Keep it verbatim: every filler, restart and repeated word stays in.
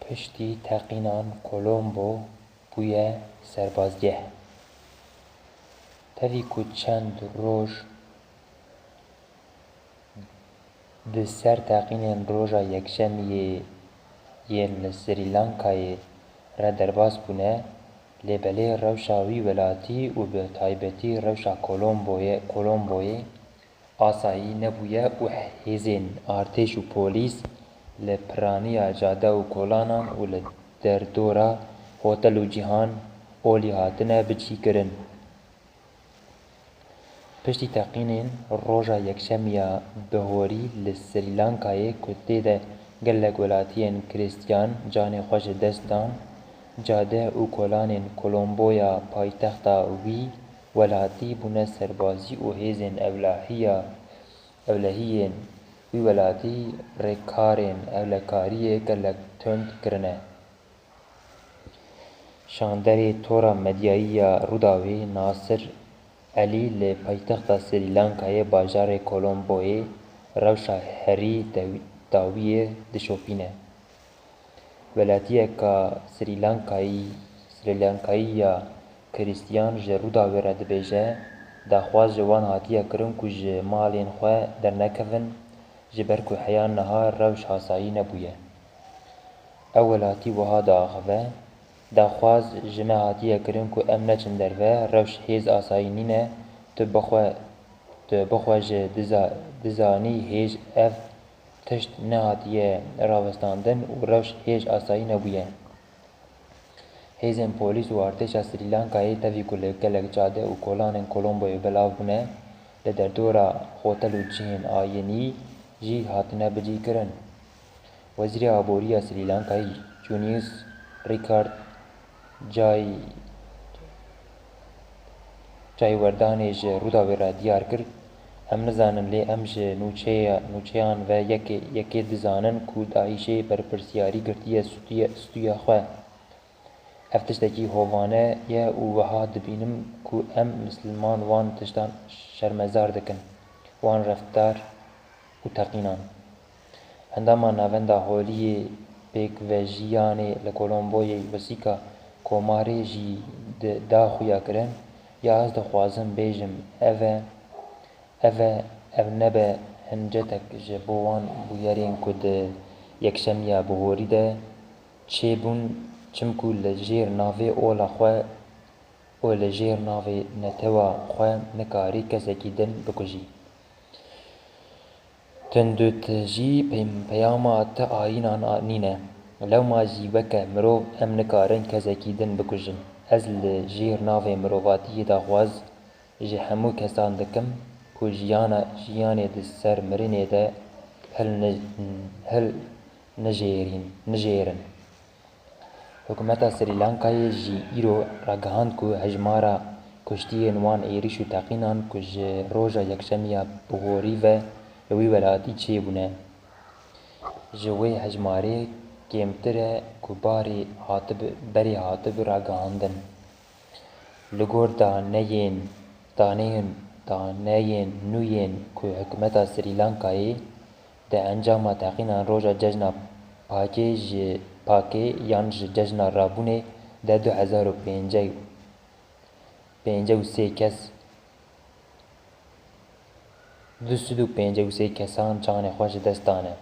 Piştî teqînan Kolombo bûye serbazgeh. Tevî ku çend roj di ser teqînên roja Yekşemiyê yên li Srî Lankayê re derbas bûne, lê belê rewşa wî welatî û bi taybetî rewşa Kolomboyê, Kolomboyê asayî nebûye û hêzên artêş û polîs li piraniya cade û kolanan û li derdora hotel û cîhan olî hatine biçîkirin. Piştî teqînên roja Yekşemiya bihorî li Srî Lankayê ku tê de gelek welatiyên Krîstiyan canê xwe ji dest dan, cade û kolanên Kolomboya paytexta wî welatî bûne serbazî û hêzên ewlehiya, ewlehiyên wî welatî rêkarên ewlekariyê gelek tund kirine. Şanderê tora medyayî ya Rûdawê Nasir Elî li paytexta Srî Lankayê bajarê Kolomboyê rewşa herî dawî-, dawiyê dişopîne. Welatiyeka Srî Lankayî, Srî Lankayî ya Krîstiyan ji Rûdawê re dibêje, daxwaz ji wan hatiye kirin ku ji malên xwe dernekevin, ji ber ku heya niha rewş asayî nebûye. Ew welatî wiha diaxive, daxwaz ji me hatiye kirin ku em neçin derve, rewş hêz asayî nîne, tu bixwe, tu bixwe ji diza-, dizanî hêj ev tişt nehatiye rawestandin û rewş hêj asayî nebûye. Hêzên polîs û artêşa Srî Lankayê tevî ku li gelek cade û kolanên Kolomboyê belav bûne, li derdora hotel û cihên ayînî jî hatine bicîkirin. Wezîrê Aborî ya Srî Lankayê Junius Ricard Cay-, Caywerdanê ji Rûdawê re diyar kir, Em nizanin, lê em ji nûçeya-, nûçeyan ve yekê, yekê dizanin ku DAIŞê berpirsiyarî girtiye stûye, stûya xwe. Ev tiştekî hovane ye û wiha dibînim ku em misilman wan tiştan şermezar dikin, wan reftar û teqînan. Endama Navenda Holiyê Pêkvejiyanê li Kolomboyê Wesîka Komarê jî di-, da xuya kirin, ya ez dixwazim bêjim, ev e, Ev e, ev nebe hincetek ji bo wan bûyerên ku di yekşemiya bihorî de çêbûn, çimkû li jêr navê ola xwe û li jêr navê netewa xwe nikarî kesekî din bikujî. Tundûtijî pey-, peyama ti ayînan a-, nîne. Lewma jî weke mirov em nikarin kesekî din bikujin. Ez li jêr navê mirovatiyê daxwaz ji hemû kesan dikim ku jiyana, jiyanê di ser mirinê de hilni-, hilnijêrîn-, nijêrin. Hikûmeta Srî Lankayê jî îro ragihand ku hejmara kuştiyên wan êrîş û teqînan ku ji roja yekşemiya bihorî ve li wî welatî çêbûne, ji wê hejmarê kêmtir e ku barê hatib-, berê hatib ragihandin. Li gor daneyên, daneyên, daneyên nû yên ku hikûmeta Srî Lankayê di encama teqînan roja cejna Pakê ji Pakê yan ji cejna rabûnê de du hezar û pêncî, pêncî û sê kes, du sed û pêncî û sê kesan canê xwe ji dest dane.